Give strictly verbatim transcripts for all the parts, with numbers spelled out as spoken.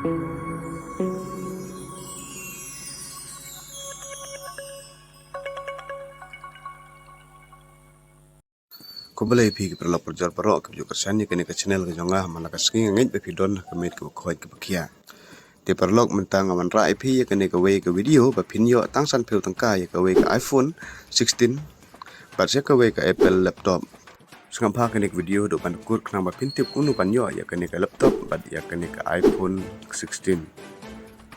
Khublei phi ki paralok parajor baroh kiba ju kyrshan ïa kane ka channel ka jong nga, man la ka sngi nga ngeit ba phi don ha ka met kaba khot kaba khia. Te paralok, mynta nga wanrah ïa phi ïa kane kawei ka video ba phin ïoh tang san phew tyngka ïa kawei ka iPhone sixteen bad ïa kawei ka Apple laptop. Sngap bha kane ka video haduh ban kut khnang ba phin tip kumno ban ïoh ïa kane ka laptop bad ïa kane ka iPhone sixteen.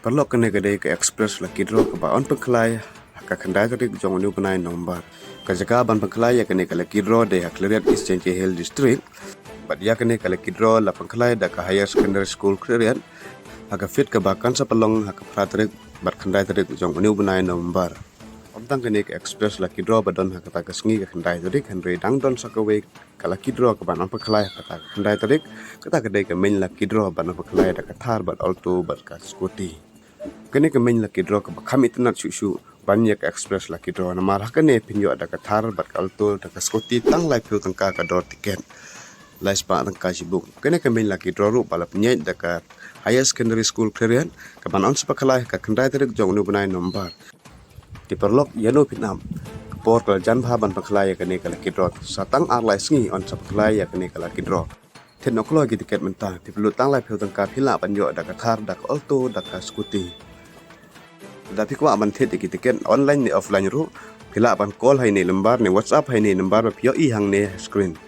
Paralok, kane ka dei ka Express Lucky Draw kaba yn pynkhlai ha ka khyndai tarik jong une u bnai November. Ka jaka ban pynkhlai ïa kane ka Lucky Draw dei ha Khliehriat East Jaiñtia Hills District. Bad ïa kane ka Lucky Draw la pynkhlai da ka Higher Secondary School Khliehriat ha ka fete kaba kan sa pynlong ha ka phra tarik bad khyndai tarik jong une u bnai November. Ym tang kane ka Express Lucky Draw ba don ha kata ka sngi ka khyndai tarik, hynrei dang don sa kawei ka Lucky Draw kaban ym pynkhlai ha kata ka khyndai tarik. Kata ka dei ka Main Lucky Draw ban ym pynkhlai da ka Thar bad Alto bad ka scooty. Kane ka Main Lucky Draw kaba kham itynnad shuh shuh ban ïa ka Express Lucky Draw, namar ha kane phin ïoh da ka Thar bad ka Alto da ka scooty tang laiphew tyngka ka dor tiket, laispah tyngka shibun. Kane ka Main Lucky Draw ruh ba la pynïaid da ka Higher Secondary School Khliehriat kaban ym sa pynkhlai ha ka khyndai tarik jong une u bnai November. Te paralok, ïa no phin ap, ka por ka la jan bha ban pynkhlai ïa kane ka Lucky Draw. Sa tang ar lai sngi yn sa pynkhlai ïa kane ka Lucky Draw. Thied noh kloi ki tiket mynta, te phi lut tang laiphew tyngka phi lah ban ïoh da ka Thar, da ka Alto, da ka scooty. Lada phi kwah ban thied ïa ki tiket online ne offline ruh, phi lah ban call ha ine i number ne WhatsApp ha ine i number ba phi ïohi hangne ha screen.